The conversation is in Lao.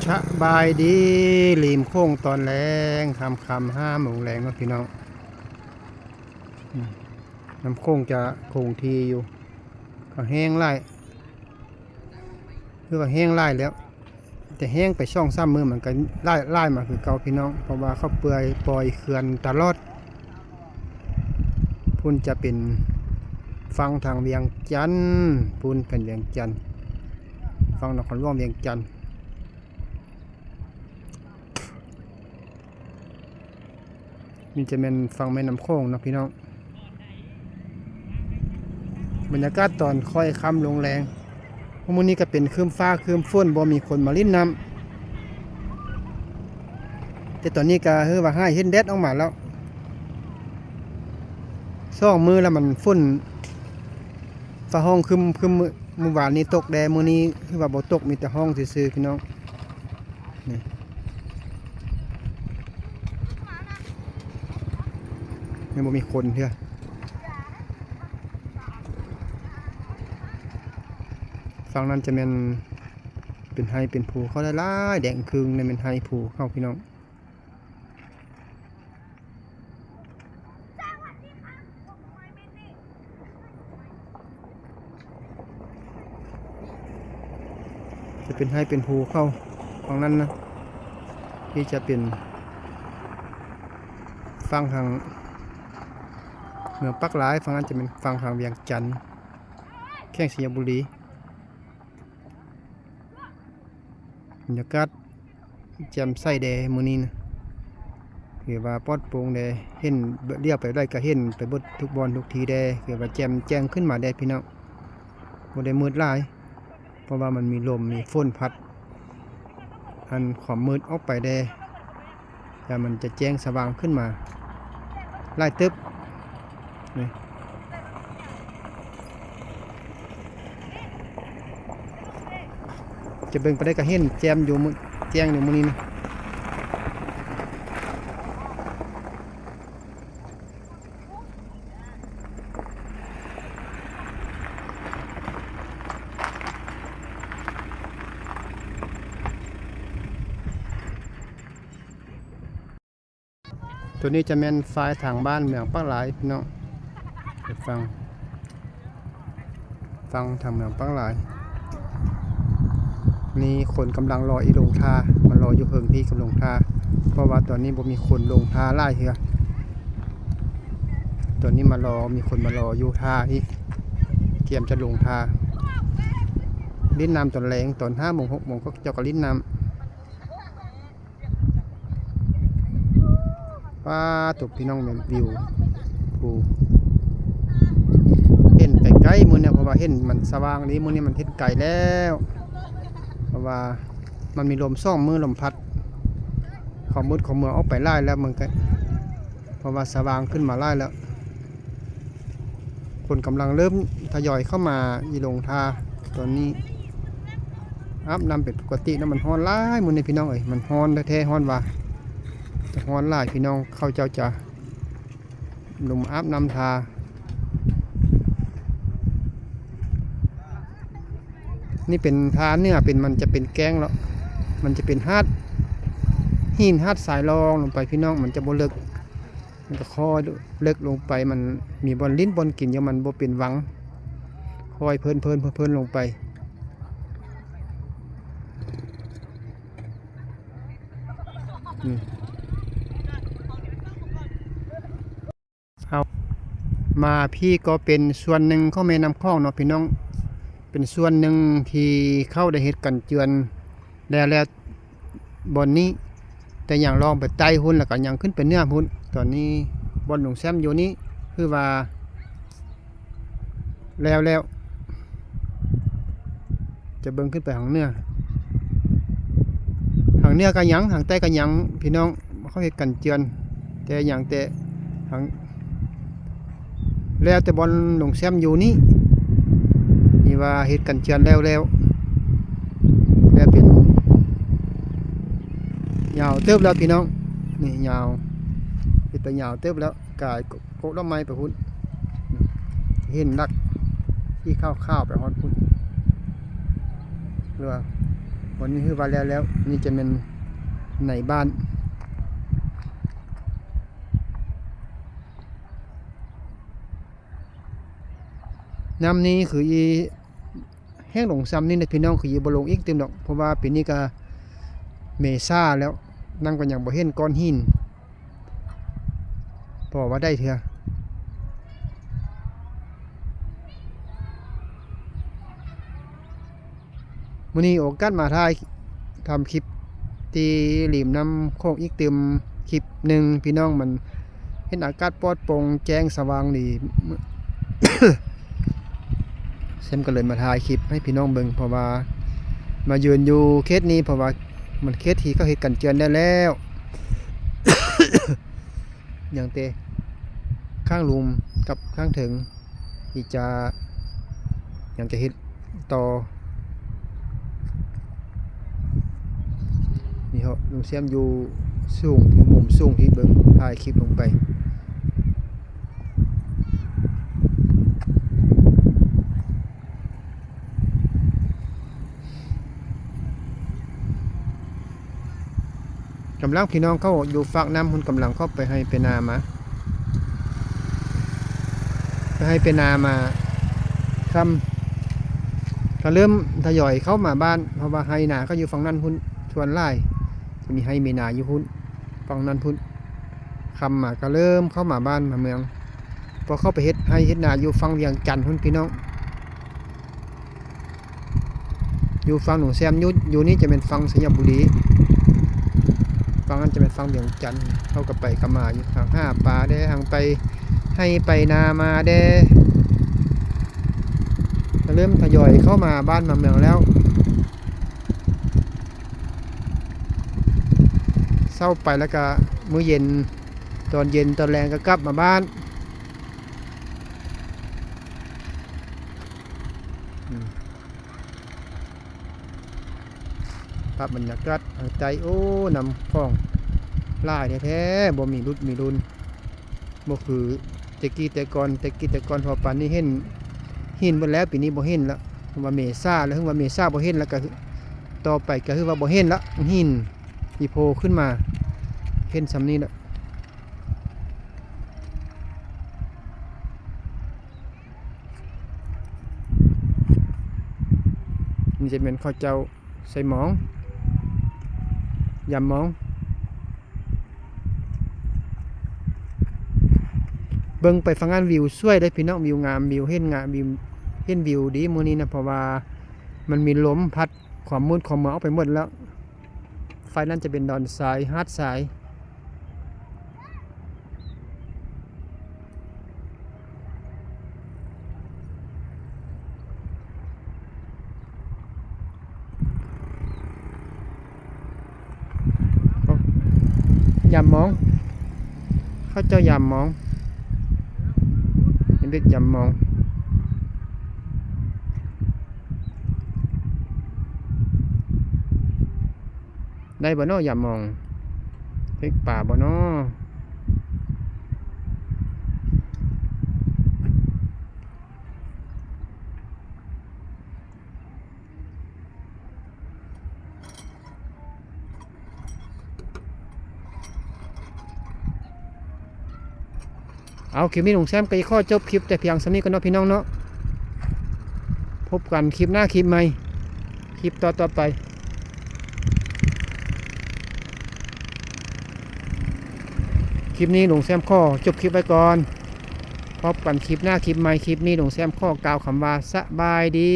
ສະບາຍດີ ລິມໂຂງຕອນແລງ ຄ່ຳໆ ຫ້າໂມງແລງເນາະພີ່ນ້ອງ. ອືມ ນ້ຳໂຂງຈະຄົງທີ່ຢູ່ ກໍແຫ້ງຫຼາຍ ຄືວ່າແຫ້ງຫຼາຍແລ້ວ ແຕ່ແຫ້ງໄປສອງສາມມື້ມັນກໍຫຼາຍ ຫຼາຍມາຄືເກົ່າພີ່ນ້ອງ ເພາະວ່າເຂົາເປື່ອຍ ປ່ອຍເຂື່ອນຕະຫຼອດ. ພຸ້ນຈະເປັນຝັ່ງທາງວຽງຈັນ ພຸ້ນເປັນວຽງຈັນ ຝັ່ງນະຄອນຫຼວງວຽງຈັນ. ນີ້ຈະແມ່ນຝັ່ງແມ່ນ້ຳໂຂງເນາະພີ່ນ້ອງ. ບັນຍາກາດຕອນຄ້ອຍຄ່ຳລົງແລງ ມື້ນີ້ກໍເປັນຄຶ້ມຟ້າຄຶ້ມຝົນ ບໍ່ມີຄົນມາຫຼິ້ນນ້ຳ ແຕ່ຕອນນີ້ກໍຄືວ່າຮ້າຍ ເຫັນແດດອອກມາແລ້ວ. ສອງມື້ແລ້ວມັນຝົນ ຟ້າຮ້ອງຄຶ້ມໆ ມື້ ມື້ວານນີ້ຕົກແດ່ ມື້ນີ້ຄືວ່າບໍ່ຕົກ ມີແຕ່ຮ້ອງຊື່ໆ ພີ່ນ້ອງ. ນີ້ ຍັງບໍ່ມີຄົນເທື່ອ. ຝັ່ງນັ້ນຈະແມ່ນເປັນໄຮ່ເປັນພູ ເຂົາຫຼາຍໆ ແດງຄຶ່ງ ນັ້ນແມ່ນໄຮ່ພູເຂົາ ພີ່ນ້ອງ. ຈະເປັນໄຮ່ເປັນພູເຂົາຝັ່ງນັ້ນນະ ທີ່ຈະເປັນຝັ່ງທາງເມືອງປາກລາຍ ຝັ່ງນັ້ນຈະເປັນຝັ່ງທາງວຽງຈັນ ແຂວງໄຊຍະບູລີ. ບັນຍາກາດແຈ່ມໃສແດ່ມື້ນີ້ນະ ຖືວ່າປອດໂປ່ງແດ່ ເຫັນ ຫຼຽວໄປໃດກໍເຫັນໄປເບິດທຸກບ່ອນທຸກທີ່ແດ່ ຖືວ່າແຈ່ມແຈ້ງຂຶ້ນມາແດ່ພີ່ນ້ອງ. ບໍ່ໄດ້ມືດຫຼາຍ ເພາະວ່າມັນມີລົມມີຝົນພັດ ອັນຄວາມມືດອອກໄປແດ່ ແລ້ວມັນຈະແຈ້ງສະຫວ່າງຂຶ້ນມາຫຼາຍເຕີບ. ນີ້ ຈະເບິ່ງໄປໃດກໍເຫັນແຈ່ມຢູ່ມື້ ແຈ້ງຢູ່ມື້ນີ້ນະ. ໂຕນີ້ຈະແມ່ນຝ່າຍທາງບ້ານເມືອງປາກລາຍພີ່ນ້ອງ ໄປຟັງ ຝັ່ງທາງເມືອງປາກລາຍ. ນີ້ຄົນກຳລັງລໍອີ່ໂລງທ່າ ມາລໍຢູ່ເທິງພີ້ກັບໂລງທ່າ ເພາະວ່າຕອນນີ້ບໍ່ມີຄົນລົງທ່າຫຼາຍເທື່ອ. ຕອນນີ້ມາລໍ ມີຄົນມາລໍຢູ່ທ່າອີກ ກຽມຈະລົງທ່າ ຫຼິ້ນນ້ຳຕອນແລງ ຕອນຫ້າໂມງ ຫົກໂມງ ເຂົາເຈົ້າກໍຫຼິ້ນນ້ຳ. ປາໂທ້ ພີ່ນ້ອງ ແມ່ນວິວພູ ເຫັນໄກໆ ມື້ນີ້ ເພາະວ່າເຫັນມັນສະຫວ່າງດີ ມື້ນີ້ມັນເຫັນໄກແລ້ວ ເພາະວ່າມັນມີລົມສອງມື້ ລົມພັດ ເຂົາມືດເຂົາເມືອອອກໄປຫຼາຍແລ້ວ ມັນກໍ ເພາະວ່າສະຫວ່າງຂຶ້ນມາຫຼາຍແລ້ວ. ຄົນກຳລັງເລີ່ມທະຍອຍເຂົ້າມາອີ່ໂລງທ່າ ຕອນນີ້ອາບນ້ຳເປັນປົກກະຕິເນາະ. ມັນຮ້ອນຫຼາຍມື້ນີ້ພີ່ນ້ອງເອີຍ ມັນຮ້ອນແທ້ໆ ຮ້ອນວ່າ ຮ້ອນຫຼາຍພີ່ນ້ອງ ເຂົາເຈົ້າຈະລົງອາບນ້ຳທ່າ. ນີ້ເປັນທ່າເໜືອ ເປັນ ມັນຈະເປັນແກ້ງເນາະ ມັນຈະເປັນຫາດຫີນ ຫາດຊາຍລອງລົງໄປພີ່ນ້ອງ ມັນຈະບໍ່ເລິກ. ມັນກໍຄ່ອຍເລິກລົງໄປ ມັນມີບ່ອນຫຼິ້ນບ່ອນກິນຢູ່ ມັນບໍ່ເປັນວັງ ຄ່ອຍເພີນໆ ເພີນໆ ລົງໄປ. ອືມ ເອົາ ມາພີ້ກໍເປັນສ່ວນໜຶ່ງຂອງແມ່ນ້ຳຂອງເນາະພີ່ນ້ອງ ເປັນສ່ວນໜຶ່ງທີ່ເຂົາໄດ້ເຮັດກັນເຈື່ອນແລ້ວໆ ບ່ອນນີ້ ແຕ່ຍັງລອງໄປໃຕ້ພຸ້ນ ແລ້ວກໍຍັງຂຶ້ນໄປເໜືອພຸ້ນ. ຕອນນີ້ບ່ອນລຸງແຊມຢູ່ນີ້ ຄືວ່າແລ້ວໆ ຈະເບິ່ງຂຶ້ນໄປທາງເໜືອ ທາງເໜືອກໍຍັງ ທາງໃຕ້ກໍຍັງ ພີ່ນ້ອງ ເຂົາເຮັດກັນເຈື່ອນ ແຕ່ຍັງແຕ່ທາງ ແລ້ວແຕ່ບ່ອນລຸງແຊມຢູ່ນີ້ ທີ່ວ່າເຮັດກັນເຈື່ອນແລ້ວໆ ແລ້ວເປັນຍາວເຕີບແລ້ວພີ່ນ້ອງ ນີ້ຍາວ ເຮັດໄປຍາວເຕີບແລ້ວ ກາຍກົກດອກໄມ້ໄປພຸ້ນ ເຫັນຫຼັກສີຂາວໆ ໄປຮອດພຸ້ນ ຫຼືວ່າ ບ່ອນນີ້ຄືວ່າແລ້ວແລ້ວ ນີ້ຈະແມ່ນໃນບ້ານ. ນ້ຳນີ້ຄືອີ ແຮງລົງຊ່ຳນີ້ນະພີ່ນ້ອງ ຄືອີບໍ່ລົງອີກຕື່ມດອກ ເພາະວ່າປີນີ້ກະເມສາແລ້ວ ນ້ຳກໍຍັງບໍ່ເຫັນກ້ອນຫີນ ພໍວ່າໄດ້ເທື່ອ. ມື້ນີ້ໂອກາດມາຖ່າຍ ທຳຄລິບທີ່ລິມນ້ຳໂຂງອີກຕື່ມຄລິບໜຶ່ງ ພີ່ນ້ອງ ມັນເຫັນອາກາດປອດໂປ່ງແຈ້ງສະຫວ່າງດີ ແຊມກໍເລີຍມາຖ່າຍຄລິບໃຫ້ພີ່ນ້ອງເບິ່ງ ເພາະວ່າມາຢືນຢູ່ເຂດນີ້ ເພາະວ່າມັນເຂດທີ່ເຂົາເຮັດກັນເຈື່ອນໄດ້ແລ້ວ ຍັງແຕ່ຂ້າງລຸ່ມກັບຂ້າງເທິງ ທີ່ຈະ ຍັງຈະເຮັດຕໍ່. ນີ້ເຮົາ ລຸງແຊມຢູ່ສູງ ຢູ່ມຸມສູງທີ່ເບິ່ງ ຖ່າຍຄລິບລົງໄປ. ກຳລັງພີ່ນ້ອງເຂົາຢູ່ຟາກນ້ຳພຸ້ນ ກຳລັງເຂົາໄປໄຮ່ໄປນາມາ ໄປໄຮ່ໄປນາມາຄ່ຳ ກະເລີ່ມທະຍອຍເຂົ້າມາບ້ານ ເພາະວ່າໄຮ່ນາເຂົາຢູ່ຝັ່ງນັ້ນພຸ້ນ ສ່ວນຫຼາຍຈະມີໄຮ່ມີນາຢູ່ພຸ້ນ ຝັ່ງນັ້ນພຸ້ນ. ຄ່ຳມາກະເລີ່ມເຂົ້າມາບ້ານມາເມືອງ ເພາະເຂົາໄປເຮັດໄຮ່ເຮັດນາຢູ່ຝັ່ງວຽງຈັນພຸ້ນ ພີ່ນ້ອງ. ຢູ່ຝັ່ງໜອງແຊມ ຢູ່ ຢູ່ນີ້ຈະແມ່ນຝັ່ງໄຊຍະບູລີ ຝັ່ງນັ້ນຈະແມ່ນຝັ່ງວຽງຈັນ. ເຂົາກະໄປກະມາຢູ່ ຫາ ຫາປາແດ່ ຫາໄປໄຮ່ໄປນາມາແດ່ ກະເລີ່ມທະຍອຍເຂົ້າມາບ້ານມາເມືອງແລ້ວ. ເຊົ້າໄປແລ້ວກະມື້ເຢັນ ຕອນເຢັນຕອນແລງກະກັບມາບ້ານ. ອືມ ພາບບັນຍາກາດທາງໃຕ້ ໂອ້ ນ້ຳຂອງຫຼາຍແທ້ໆ ບໍ່ມີຫຼຸດມີຫຼຸນ ບໍ່ຄືແຕ່ກີ້ແຕ່ກ່ອນ. ແຕ່ກີ້ແຕ່ກ່ອນພໍປານນີ້ເຫັນຫີນເບິດແລ້ວ ປີນີ້ບໍ່ເຫັນລະ ເພາະວ່າເມສາແລ້ວ ເຖິງວ່າເມສາບໍ່ເຫັນລະ ກະຕໍ່ໄປກະຄືວ່າບໍ່ເຫັນລະ ຫີນທີ່ໂຜ່ຂຶ້ນມາ ເຫັນຊ່ຳນີ້ລະ. ນີ້ຈະແມ່ນເຂົາເຈົ້າໃສ່ໝອງ ຢຳໝອງ ເບິ່ງໄປຝັ່ງນັ້ນວິວສວຍເດ້ພີ່ນ້ອງ ວິວງາມ ວິວເຫັນງາມ ວິວ ເຫັນວິວດີມື້ນີ້ນະ ເພາະວ່າມັນມີລົມພັດຄວາມມືດຄວາມເມືອກອອກໄປໝົດແລ້ວ. ໄຟນັ້ນຈະເປັນດອນຊາຍ ຫາດຊາຍ. ຢຳໝອງ ເຂົາເຈົ້າຢຳໝອງ ເຮັດວຽກຢຳໝອງ. ໄດ້ບໍ່ນໍຢຳໝອງ ເຮັດປາບໍ່ນໍ. ເອົາ ຄລິບນີ້ລຸງແຊມກໍຊິຂໍຈົບຄລິບແຕ່ພຽງສ່ຳນີ້ກ່ອນເນາະພີ່ນ້ອງເນາະ ພົບກັນຄລິບໜ້າຄລິບໃໝ່ ຄລິບຕໍ່ໆໄປ. ຄລິບນີ້ລຸງແຊມຂໍຈົບຄລິບໄວ້ກ່ອນ ພົບກັນຄລິບໜ້າຄລິບໃໝ່. ຄລິບນີ້ລຸງແຊມຂໍກ່າວຄຳວ່າສະບາຍດີ.